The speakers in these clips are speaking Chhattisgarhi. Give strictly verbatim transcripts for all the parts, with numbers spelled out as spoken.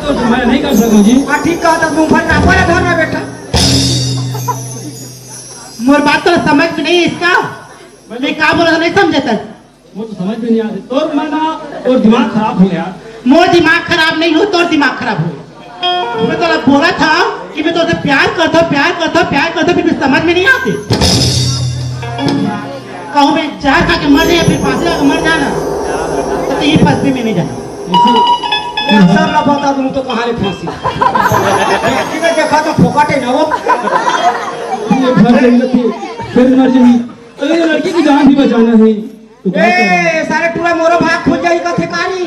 मैं नहीं कर सकूं जी। हाँ, ठीक कहा था, मुंह पर नापा रहा था ना बेटा। मोर बात तो समझ में नहीं इसका। मैं का बोला था, नहीं समझे तक। वो तो समझ में नहीं आते। तोर मन ना, तोर दिमाग खराब हो गया। मोर दिमाग खराब नहीं हो, तोर दिमाग खराब हो। मैं तो बोला था कि मैं तोसे प्यार करता हूँ, प्यार करता हूँ, प्यार करता हूँ, फिर भी समझ में नहीं आते। कहूँ मैं जहर खा के मर जाए, फिर फांसी लगा के मर जाना, तो ये फंसने में नहीं जाना। इसी ये सब ना बता दूं तो कहाँ ले फांसी? लड़की ने देखा तो फोकट है ना वो। ये भर जंगल थी, फिर मर जाएगी। अगर ये लड़की की जान भी बचाना है, तो क्या करूं? ए, सारे टूरा मोरो भाग खुल जाई कथे कारी।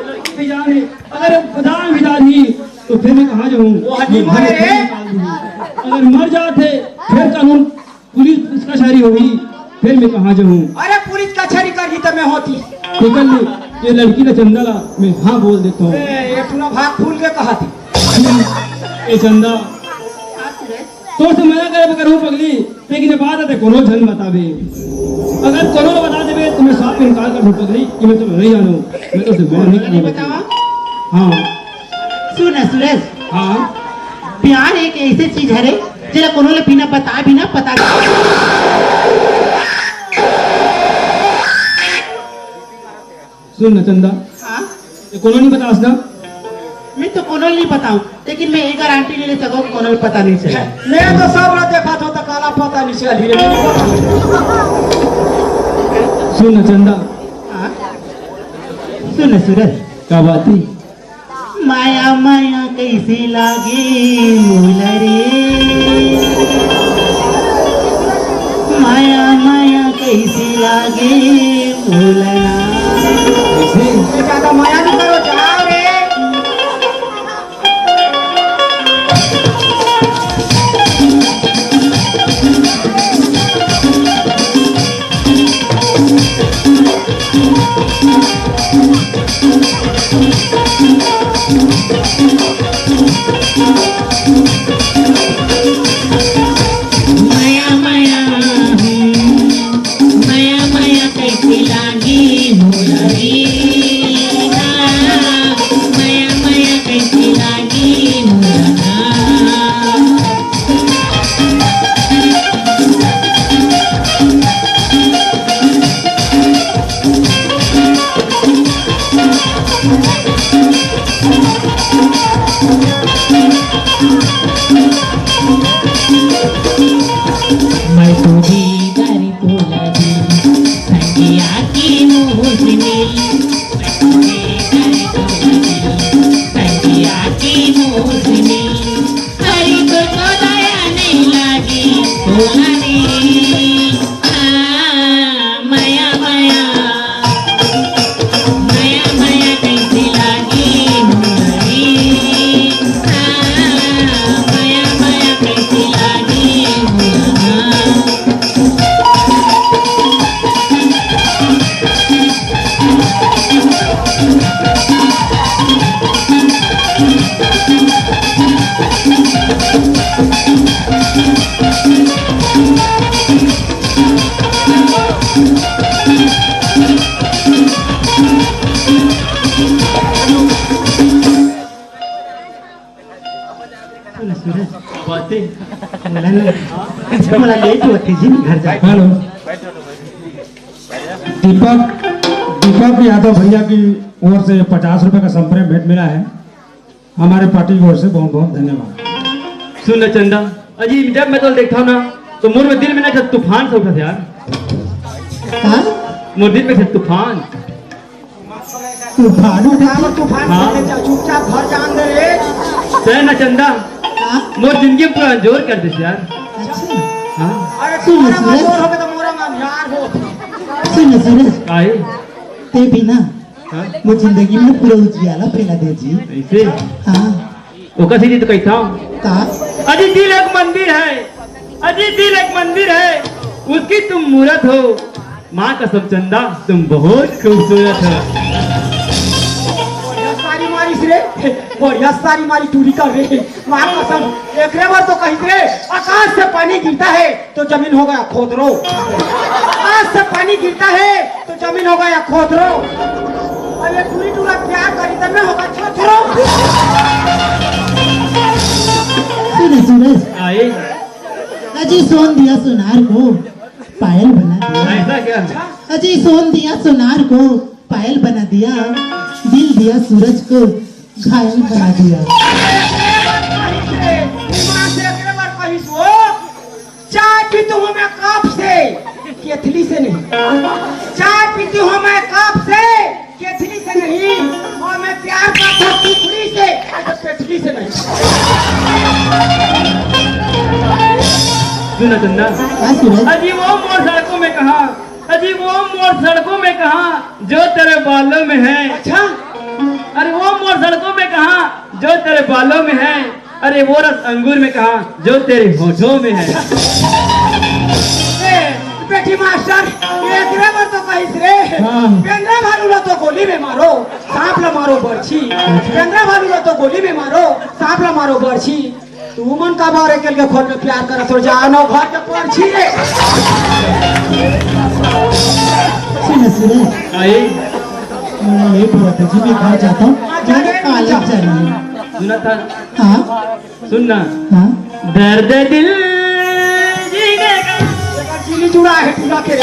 लड़की की जान है, अगर जान भी डाली, तो फिर मैं कहाँ जाऊँ? वो हड्डी मैं घर मारे से रे। निकाल दूँ। अगर मर जाते, फिर कानून पुलिस कचहरी होही, फिर मैं कहाँ जाऊँ? अरे पुलिस कचहरी करही त मैं होती। तो कर ले, ये लड़की ला चंदा ला मैं हाँ बोल देता हूँ। ए, ये टूरा भाग फूल के कहा थी। ए चंदा, तोर से मना करे करूँ पगली, लेकिन ये बात है कोनो झन बताबे। अगर कोनो बता देबे तो मैं साफ इनकार कर दूँ पगली कि मैं तुम्हें नहीं जानू। मैं तो सिर्फ नहीं नहीं करूँ। बतावा। हाँ। सुन ना सुरेश। हाँ। प्यार एक ऐसे चीज हरे जेला कोनो ले बिना बताए बिना पता नहीं। सुन ना चंदा। हाँ। ये कोनो नहीं बतास ना। मैं तो कोनो नहीं बताऊं, लेकिन मैं ये गारंटी नहीं ले सकूं कि कोनो पता नहीं चला। मैं तो सब रात देखा था तो काला पता नहीं चला धीरे धीरे। सुन ना चंदा। हाँ। सुन ना सुरेश। का बात है? माया माया कइसे लागे मोला रे। माया माया कइसे लागे मोला ना। कइसे? ये ज्यादा माया नहीं करो, जाओ रे। माया माया, हम्म, माया माया कइसे लागे मोला रे। माया माया कइसे लागे मोला। मैं तो दीदार तोला दी, संगिया की मोहनी। मैं तो दीदार तोला दी, संगिया की मोहनी। हरी तो दया नहीं लागी, तोला दी। आ, माया, माया। माया, माया, कइसे लागे मोला रे। आ, माया, माया, कइसे लागे मोला। सुन सुरेश, बातें। बोला ना, बोला लेट होती जी घर जा। हेलो। दीपक, दीपक यादव भैया की ओर से पचास रुपए का संप्रेम भेंट मिला है। हमारे पार्टी की ओर से बहुत बहुत धन्यवाद। सुन ना चंदा, अजी जब मैं तो देखता हूँ ना, तो मोर में दिल में ना एक तूफान सा उठा था यार। हाँ? मोर दिल में एक तूफान। तूफान उठा? तूफान हाँ। चुपचाप घर जान दे रे। सह ना चंदा, हाँ? मोर जिंदगी पूरा अंजोर कर दे यार। अच्छा। हाँ। अरे सुन, तुम्हारा सुन। अंजोर हो गया तो मोरा में अंधियार हो। सुन, सुन। काहे? ते भी ना हाँ? मोर जिंदगी में पूरा उजियाला फैला दे जी। ऐसे? हाँ। ओकर सीधी तो कहता हूँ। का? अजी दिल एक मंदिर है, अजी दिल एक मंदिर है, उसकी तुम मूरत हो। माँ कसम चंदा, तुम बहुत खूबसूरत हो। बढ़िया सारी मारी रे, बढ़िया सारी मारी टूरी कर रे। माँ कसम, एकरे बर तो कहित रे, आकाश से पानी गिरता है तो जमीन हो गया खोदरो। आकाश से पानी गिरता है तो जमीन हो गया खोदरो। और ये टूरी टूरा प्यार करी तब में होगा छोथरो। आई। अजी सोन दिया सोनार को पायल बना दिया। ऐसा क्या? अजी सोन दिया सोनार को पायल बना दिया, दिल दिया सूरज को घायल बना दिया। माँ से एकरे बार कहिस वो, चाय पीती हूँ मैं कप से, केतली से नहीं। चाय पीती हूँ मैं कप से, केतली से नहीं, और मैं प्यार करता हूँ टुकड़ी से, पेटली से नहीं। सुना चंदा। हाँ, सुना। अजी वो मोर सड़कों में कहाँ, अजी वो मोर सड़कों में कहाँ, जो तेरे बालों में है। अच्छा। अरे वो मोर सड़कों में कहाँ, जो तेरे बालों में है। अरे वो रस अंगूर में कहाँ, जो तेरे होठों में है। ए, बेटी मास्टर, एकरे बर तो कहिस रे। हाँ। बेंदरा भालू ला तो गोली में मारो, सांप ला मारो बरछी। बेंदरा भालू ला तो गोली में मारो, सांप ला मारो बरछी। तुमन का बारे के लिए खोल में प्यार करत हो, जानो घर के परछी रे। सुन, सुन। आई। मैं ये बोलते जी, मैं घर जाता हूँ, हाँ, जा मेरे रे, कॉलेज जा। जाना है। सुना था? हाँ। सुन ना। हाँ। दर्द दिल जीने का। दिल्ली जुड़ा है पूरा के।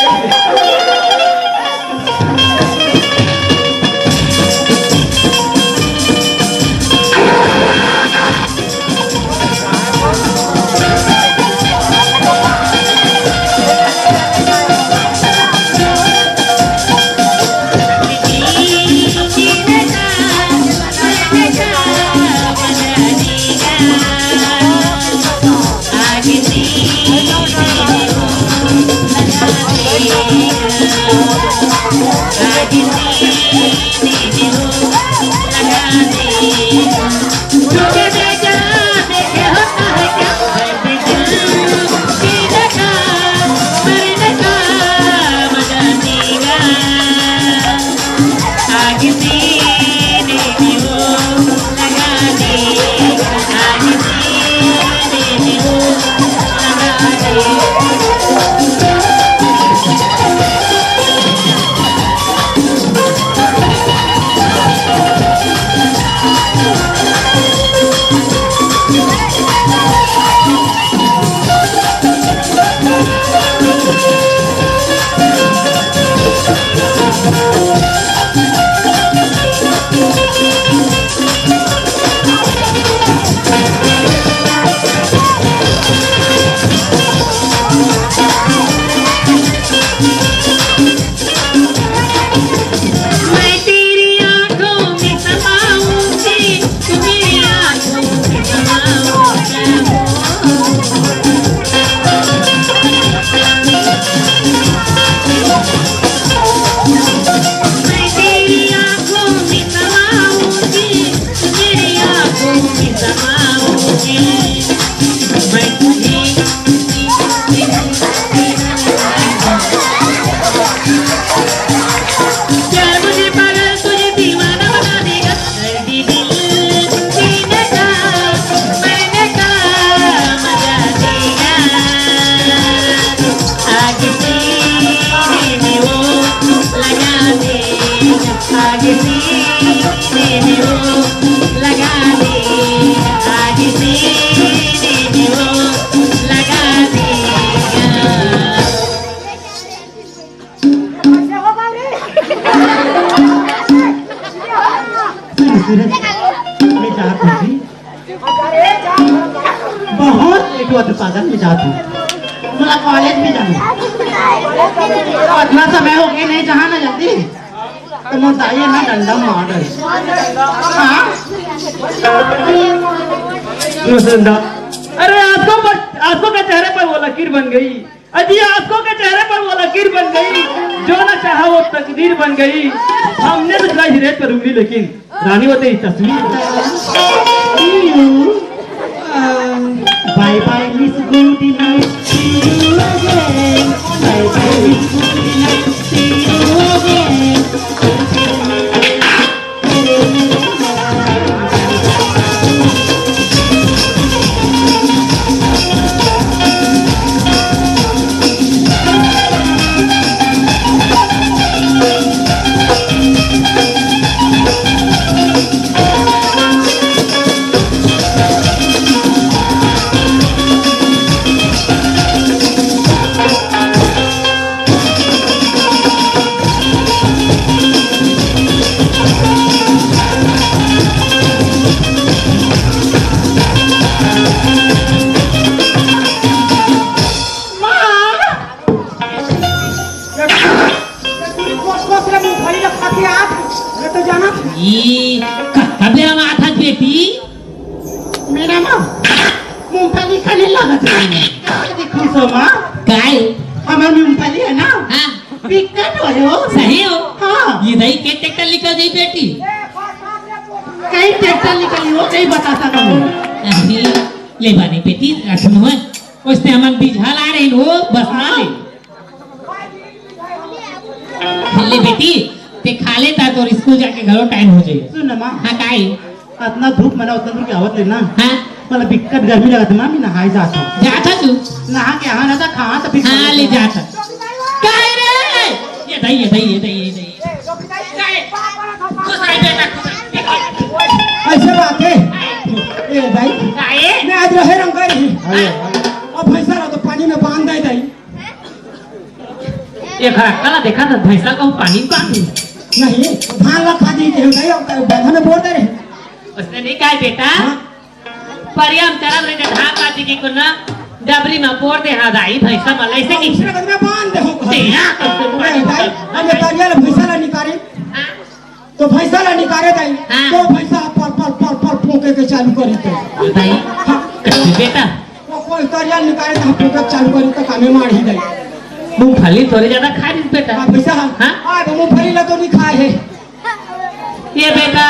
मैं जात हूँ जी। बहुत लेट हुआ था पागल, मैं जात हूँ। मोला कॉलेज भी जाना। अतना समय हो गया, नहीं जाहा ना जल्दी। तो मोर दाई ना डंडा मार रही। हाँ? सुनो सुंदर, अरे आंसू पर, आंसू के चेहरे पर वो लकीर बन गई। अजी, आंसू के चेहरे पर वो लकीर बन गई, जो ना चाहा वो तकदीर बन गई। हमने तो चलाई रेत पर उंगली, लेकिन रानी वो तेरी तस्वीर। Bye bye, Miss Good night. See you again. Bye bye, Miss Good night. See you again. कतका बेरा म आथस बेटी? मेरा माँ, मूंगफली खाने लागत हे। देखो सो माँ, काय? हमर मूंगफली हे ना, हाँ। बिकट हो हो। सही हो? हाँ। ये दाई के ट्रैक्टर निकल गई बेटी? कहीं ट्रैक्टर निकली हो, कहीं बता सकता हूँ। अरे, ले बानी बेटी, रखनो है। उसने हमन बिजहा ला रहे हो, बस ना ले। ले बेटी, ते खा ले ता, तोर स्कूल जाके घलो टाइम हो जाए। सुन ना माँ। हाँ, काय? अतना धूप में ना, उतना दूर के आवत ले ना। हाँ। मतलब बिकट गर्मी लगत हे माँ, मैं नहाए जात हूँ। जात हस तू? नहा के आहा ना ता, खा ता फिर हाँ, ले जात हस। काय रे? ये दाई, ये दाई, ये दाई, ये दाई। काय? खुश रह बेटा, खुश रह। ऐसे बात है। ए दाई, काय? मैं आज रहे रंग गई। अरे, अब भैंसा ला तो पानी में बांध दे दाई। ये खड़ा काला देखा था, भैंसा को पानी में बांध दे। नहीं, धान ला खा दी के दाई, अब बांधा में बोर दे रहे। उसने नहीं कहा बेटा। हाँ? परिया म चरत रहिथे, धान काटी के कोनो डबरी म बोर दे हा दाई, भैंसा मन ल अइसे कि उसने कदम में बांध दे हो कहा। तेरा तो ए, दाई, हम ये तरिया ले भैंसा ला निकारे। हाँ। तो भैंसा ला निकारे दाई, हाँ। तो भैंसा पल, पल, पल, पल पोंके के चालू करी तो। दाई, हाँ। बेटा। वो कोई तरिया निकारे तो पोंके चालू करी तो कामे मार ही दाई। मूंगफली थोड़ी ज्यादा खा रही बेटा। हाँ, भैंसा, हाँ। हाँ, तो मूंगफली ला तो नहीं खाए है। ये बेटा,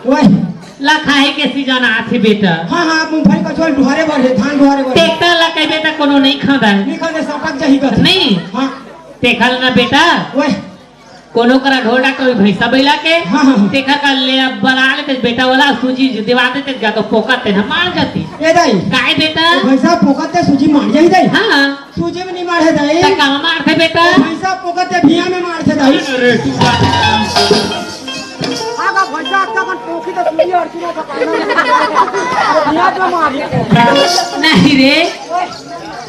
ओए। ला खाए के सीजन आथे बेटा। हाँ, हाँ, मूंगफली का झोल डुहारे बर हे, धान डुहारे बर हे। ट्रैक्टर ला कही बेटा, कोनो नहीं खादा है। नहीं खादा, सटक जाही कथे। नहीं। हाँ। तेखर ना बेटा, ओए। कोनो करा ढोल डाक्टर भैंसा बैला के, हाँ, हाँ, हाँ। तेखर का ले अब बना लेते बेटा वाला सूजी जो दिवा देते जा तो पोका ते ना मार जाती। ए दाई। काय बेटा? ए भैंसा पोका ते सूजी मार जाही दाई। हाँ। सूजी में नहीं मारे दाई। त कामा मारथे बेटा? भैंसा पोकत ते भिया में मारथे दाई। अरे तू बात। हाँ, का भैंसा अतका कन पोकी त सूजी और किलो का पाना। भिया में मार। नहीं रे,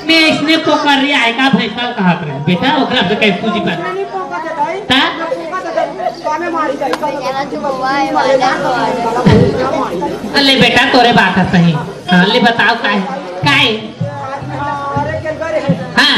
मैं इसने पोकर रही आय का भैंसा कहात रहे। बेटा, ओकरा से कहीं सूजी पर। नहीं पोकत हे दाई। ता? पोकत हे दाई। कामे मारी जाए। अले बेटा, तोरे बात है सही। हाँ, ले बताओ का है? का है? हाँ। काय? काय? हाँ।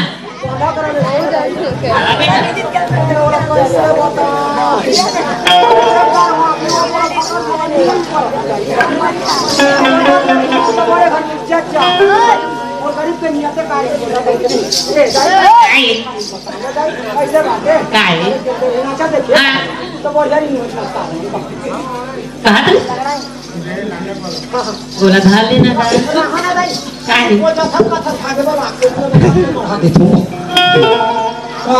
कहा था? गोला धार लेना था। काय? वो जो सब का सब भागे वाला, आपको इतना बढ़ा देता हूँ। आ,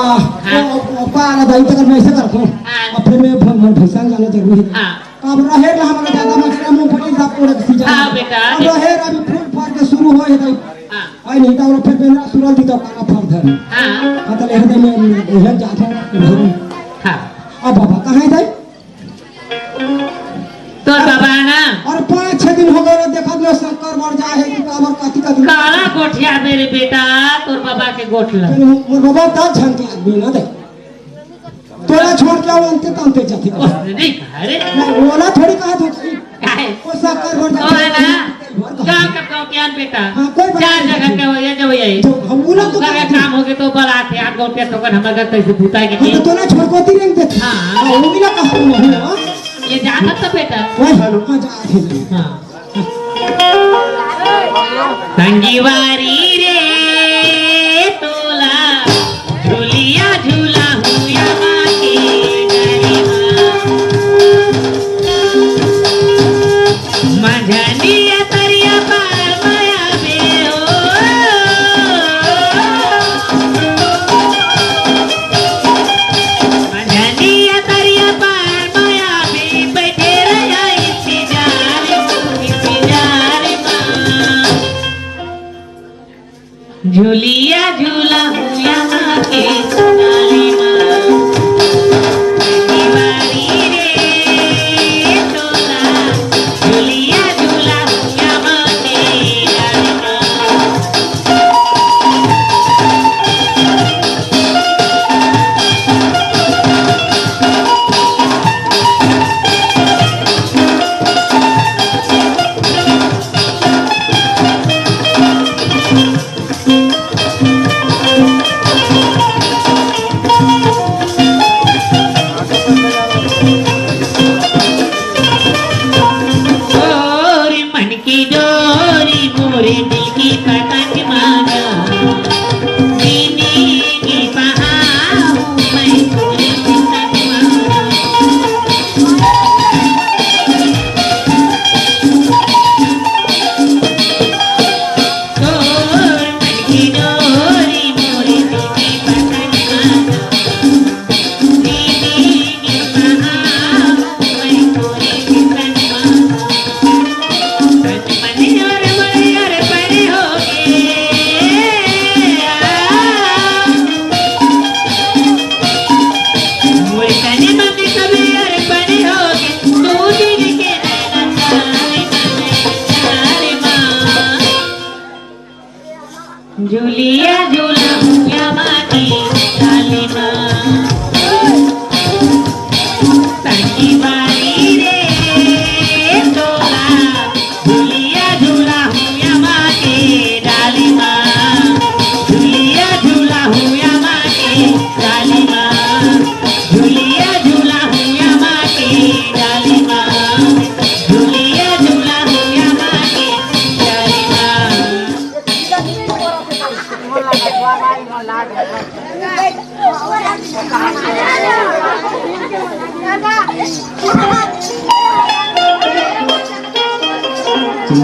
हाँ। वो, वो, वो, आ, ना भाई, तो मैं ऐसे करता हूँ। हाँ। अब फिर मैं भ-, मैं भैंसा जाना जरूरी है। हाँ। अब रहेर ला हमला ज्यादा मछली मूंगफली सब पूरा सीजन। हाँ, बेटा। अब रहेर अभी फूल फर के शुरू होए है, तो हाँ। आई नहीं तो फिर बेंदरा तुरंत ही तो काला फर धर। हाँ। हाँ, तो ले दे मैं, मैं जाता हूँ। हाँ। अब बाबा कहाँ है भाई? तोर बाबा है ना? और पाँच छह दिन हो गए, देखत ले शंकर बर जाए है कि काबर कथी कथी। काला गोठिया मेरे बेटा, तोर बाबा के गोठला। फिर मोर बाबा दस झन के आदमी ना दे। तोला छोड़ के वो अंते तंते जाती। उसने नहीं कहा रे। नहीं, ओला थोड़ी कहा तू। काहे? वो शंकर बर ओ है ना? जाए। गाँव का गाँव के आन बेटा। हाँ, कोई बात चार नहीं। जगह के हो, ये जो ये। जो हम बोला तो ओकर का काम हो गए तो बला थे, आप गाँव के तो कर हमारे घर तैसे भूता के हाँ, तो तोला छोड़ को तीन देते। हाँ। हाँ, वो भी ना कहा तुम हो, हाँ? ये जा सकता बेटा। वही, हाँ, जा, ठीक है। हाँ। संगीवारी रे तोला, झुलिया झुला हुया माटी डरिया। मझनिया तरिया पार माया बे हो। मझनिया तरिया पार माया बे, बैठे रहा इंतजार, इंतजार मा। झुलिया झुला हुया के डाली मा। दीवारी रे तोला, झुलिया झुला हुया के डाली मा।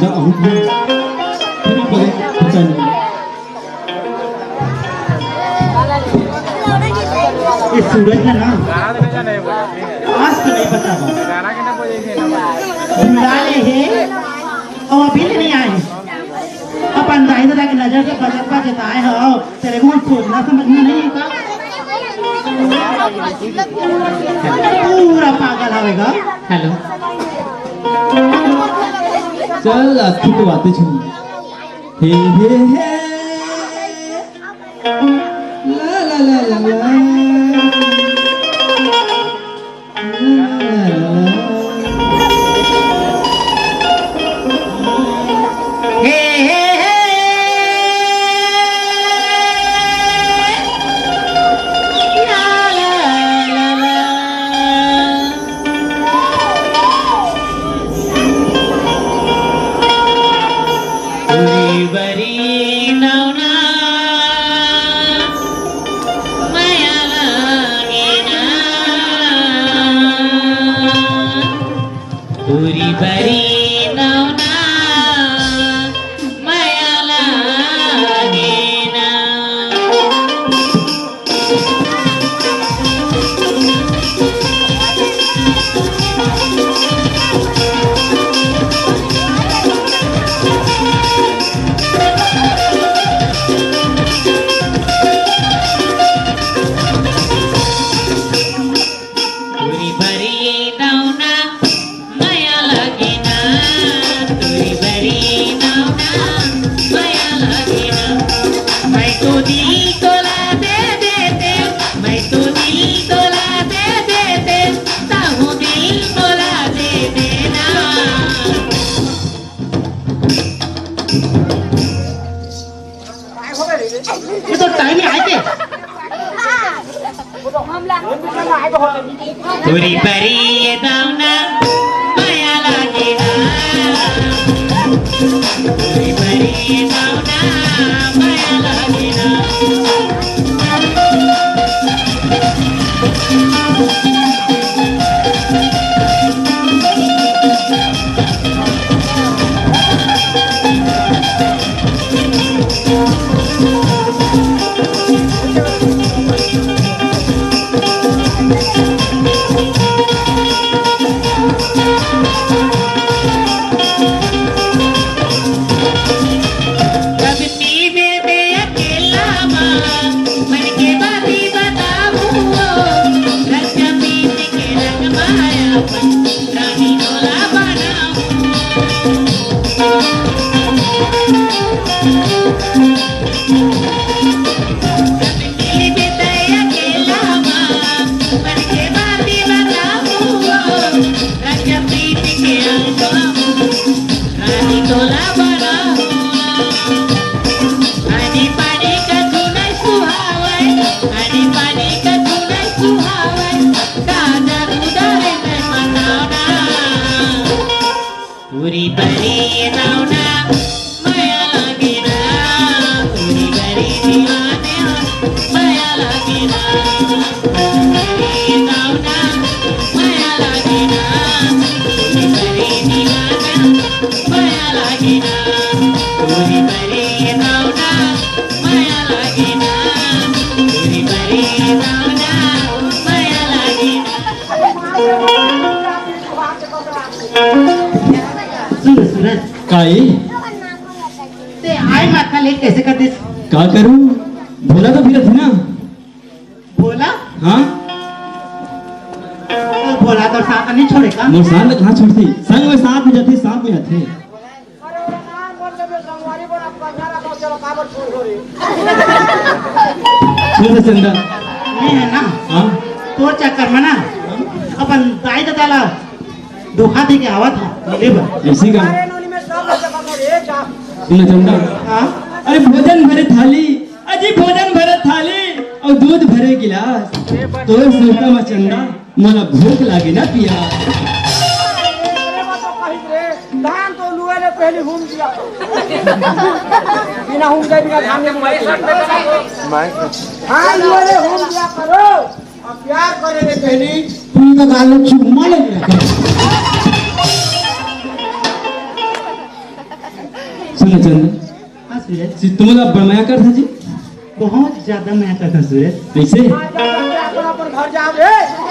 जा, अहूँ भी। फिर भी पता नहीं। ये सूरज है ना, आज तो नहीं पता बा। बुला ले हे, अउ अभी ले नहीं आए। अपन दाई ददा के नजर से बचत बचत आए हो, तेरे को कुछ सोचना समझना नहीं है का? पूरा पागल हवे गा। हेलो। चल, आज की तो बातें छोड़। हे, हे, हे। ला, ला, ला, ला, ला। ला, ला, ला, ला। हे, हे, हे। ला, ला, ला, ला। उरी बरी नौना मया लागे ना। उरी बरी नौना मया लागे ना। उरी बरी नौना मया लागे ना, तुरी बरी नौना, मया लागे ना। मैं तो दिल तोला दे देते, मैं तो दिल तोला दे देते, ताहू दिल मोला दे देना। ये तो टाइम ही आए थे। तुरी परी ये दावना माया लागे ना। तुरी परी ये दावना माया लागे ना। पूरी परी नौना माया लागे ना, पूरी परी दीवाने हो माया लागे ना, पूरी परी नौना माया लागे ना, पूरी परी दीवाने हो माया लागे ना, पूरी परी नौना माया लागे ना, पूरी परी नौना माया लागे ना। सुन, सूरज। का ए? ते आय माथा ले कैसे कर दे? का करूं? भोला तो फिरत हे ना। भोला? हाँ? तो भोला तो साथ नहीं छोड़े का? मोर साथ में कहाँ छोड़ती? संग में साथ में जाती, साथ में आती। अरे, ओला नाम बोल देबे, संगवारी बोला, पंखा रखो, चलो, काबर छोड़ दो रे। सुन रे चंदा। मैं है ना, हाँ? तोर चक्कर में ना, अपन दाई ददा ला धोखा दे के आवत हा, मिले बर। ऐसी का? अरे, नोनी में सब लोग चक्कर में रे, जा। सुन रे चंदा। हाँ? अरे, भोजन भरे थाली, अजी भोजन भरे थाली, अउ दूध भरे गिलास, तोर सुरता में चंदा, मोला भूख लागे ना पिया। अरे, वो तो कही रे, धान तो लुए ले पहली हूम दिया। बिना हूम दे, बिना धान नहीं लुए। धान लुए ले हूम दिया करो। अब प्यार करे ले पहली, तुम तो गाल में चुम्मा ले लिया करो। सुन चंदा। हाँ सूरज। तुमन ला बड़ मया करथंव जी। बहुत ज्यादा मया करथंव सूरज। कइसे?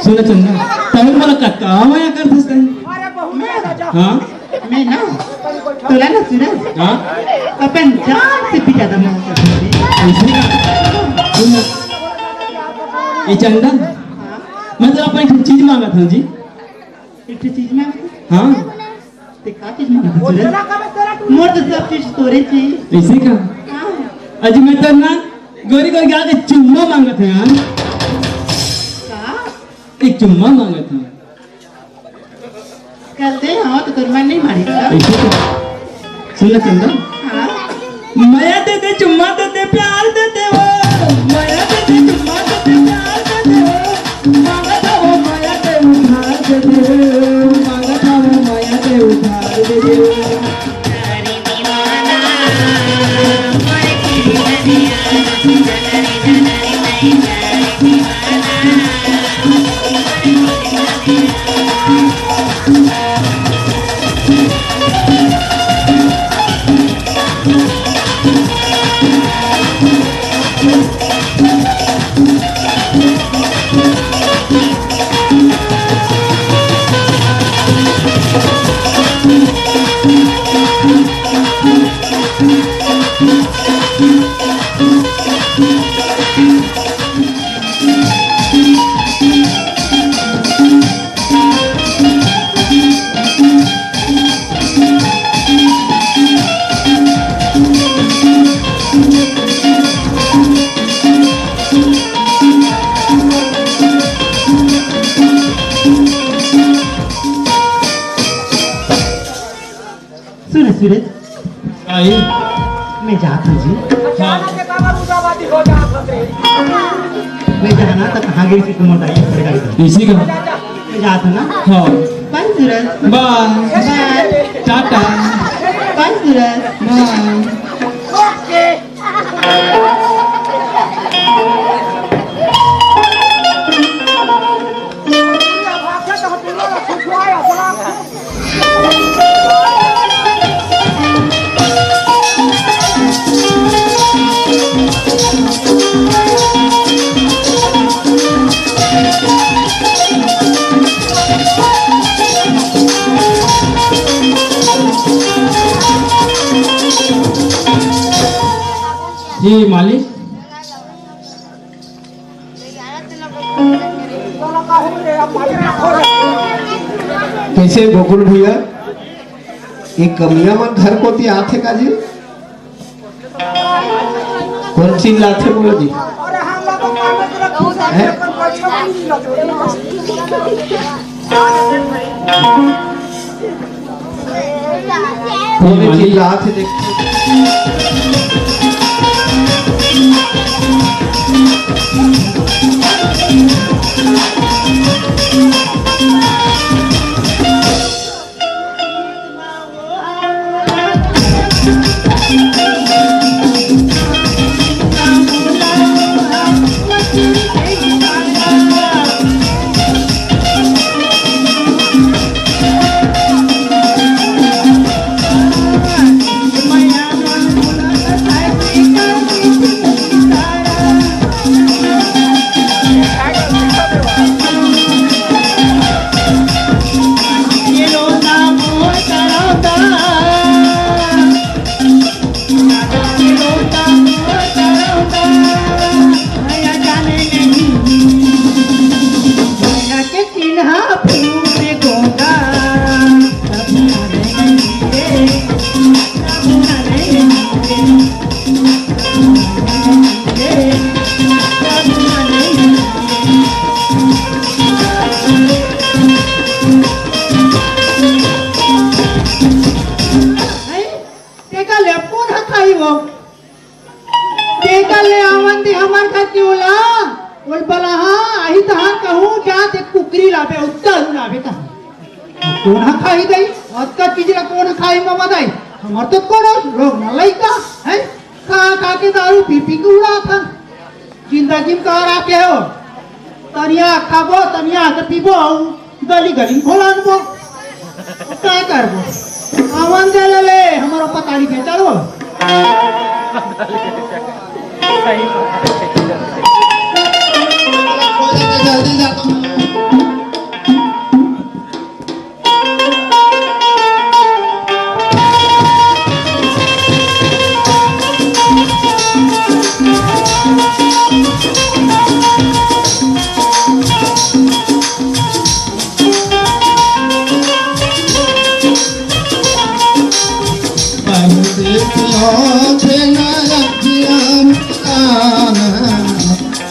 सुन चंदा, तहूँ मोला कतका मया करथस तहूँ। हाँ? मैं ना, तोला ना सूरज, हाँ? अपन जान से भी ज्यादा मया करथंव। कइसे? सुन ना। ए चंदा, मैं तोला अपन एक ठो चीज मांगत हंव जी। एक ठो चीज मांगत हंव? हाँ। ते का चीज मांगत हस सूरज? मोर तो सब चीज तोरे चीज। कइसे का? हाँ। अजी मैं तो ना गोरी गोरी के आके चुम्मा मांगत हंव यार। का? एक चुम्मा मांगत हंव। कल दे, हाँ, तो तोर मन नहीं मारी का? कइसे का? सुन ना चंदा। हाँ। मया दे दे, चुम्मा दे दे, प्यार दे दे वो। मया दे दे, चुम्मा दे दे, प्यार दे दे वो। मांगत हंव मया के उधार दे दे, मांगत हंव मया के उधार दे दे। सुन सूरज। आई। मैं जात हंव जी। हाँ। मैं जाना तो कहाँ गई थी तुम्हारा दाई पड़ेगा इधर। इसी का। मैं जात हंव ना। हाँ। बाय सूरज। बाय। बाय। टाटा। बाय सूरज। बाय। जी मालिक। कइसे गोकुल भैया, ये कमिया मन घर कोती आथे का जी? कोन चिल्लाथे बोलो जी? हैं? कोन चिल्लाथे देख। तेकर ले कोन ह खाही वो? तेकर ले आवन दे हमर घर के ओला। ओल बला हा, आही तहां कहूं जा ते कुकरी लाबे, उत्तर लाबे तहां। कोन ह खाही दई? अतका चीज ला कोन ह खाही ममा दाई? हमर तो कोनो लोग ना लइका, हैं? खा खा के दारू पी पी के उड़ाथन। जिंदगी में का राखे हो? तनिया खाबो, तनिया के पीबो, अउ गली गली में घोलानबो। का करबो? आवन दे ले ले, हमरो पता नहीं के, चलो। जल्दी जा तुम। परदेसियों से न अखियां मिलाना,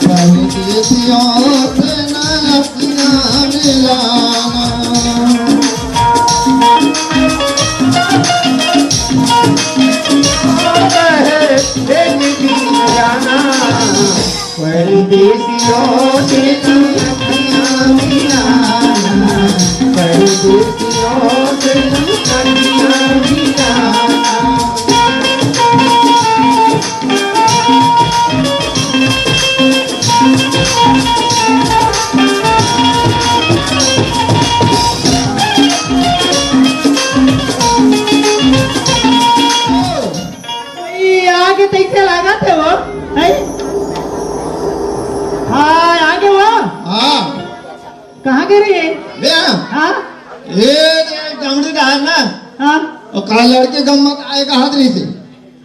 परदेसियों से न अखियां मिलाना। परदेसियों से तू अखियां मिलाना, परदेसियों से तू अखियां मिलाना। ये आगे तैसे लागत हे वो, है? हाँ, आगे वो। हाँ। कहाँ गे रहे? बे, हाँ? ये जो गामड़ी डहर ना, हाँ। वो का लड़के गम्मत आए का हाथ नहीं से।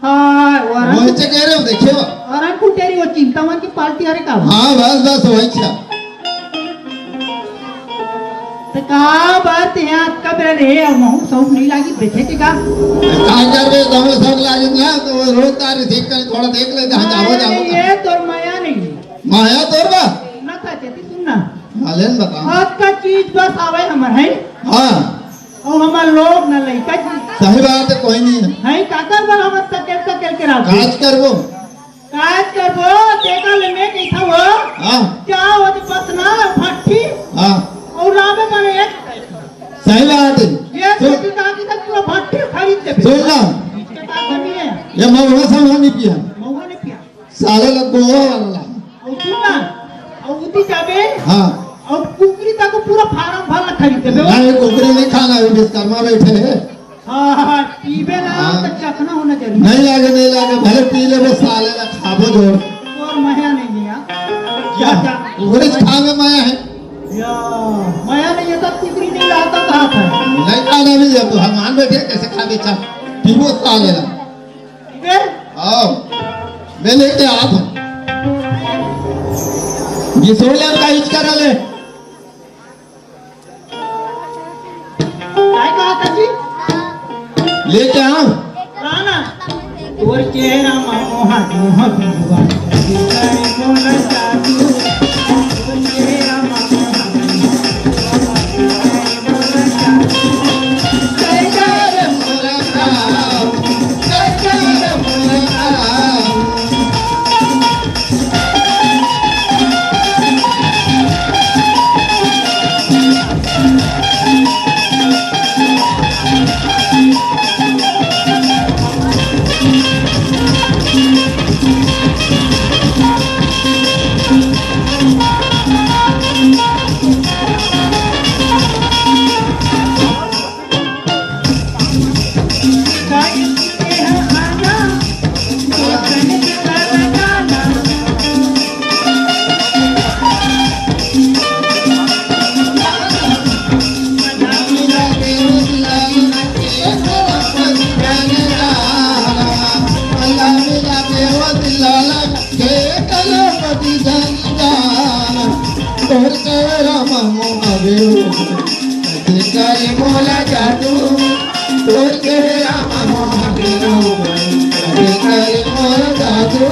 हाँ, वरन वही से कह रहे हो, देखिए वो। वरन कुटेरी वो चिंतामन की पार्टी, अरे का? हाँ, बस, बस, वही छा। तो का बात है, आज का बेरा रे, अब महू सहूँ नहीं लागी, देखे के का? का करबे, दमे सब लागे ना, तो वो रोज तार देख कर थोड़ा देख ले, जहाँ जाओ, अरे, जाओ। ये तोर माया नहीं। माया तोर बा? ना था, चेती सुन ना। हाँ, लेन बता। आज का चीज बस आवे हमर, है? हाँ। अउ हमर लोग न लइका जी। सही बात है, कोई नहीं है। है काकर बर हमर तकेल तकेल के राख। काज करबो। काज करबो, तेकर ले मैं कहिथंव। हाँ। क्या होत बस ना भट्ठी। हाँ। अउ राबे बने एक। सही बात है। ये सुन। खेती का की तक पूरा भट्ठी खरीद देबे। सुन ना। इसके पास नहीं है। ये महुआ समूह नहीं पिया। महुआ नहीं पिया। साले ला गोवा वाला ला। अउ तू ना, अउ उती जाबे। हाँ। अउ कुकरी तक पूरा फार्म भर ला खरीद देबे। नहीं, कुकरी नहीं खाना है, विश्वकर्मा बैठे हैं। हाँ, हाँ, पीबे ना हाँ। तो चखना होना जरूरी। नहीं लागे, नहीं लागे, भले पी ले, बस साले ला खाबो जोर। और मया नहीं है यार। क्या? क्या, क्या? कुकरी खा में मया है। या, मया नहीं है तो कुकरी नहीं लाता कहाँ था? नहीं खाना मिल जाए तो हनुमान बैठे कैसे खा बेचा? पीबो साले ला। ठीक है? आओ, मैं लेके आत हूँ। ये सोले का इचका डाले। काय कहा था जी? लेके आओ। राना। तोर चेहरा मा मोहा मोहा बिंदुआ। तोर चेहरा मा मोहा तोर चेहरा मा मोहा बिंदुआ, कदी करे मोला जादू। तोर चेहरा मा मोहा बिंदुआ, कदी करे मोला जादू।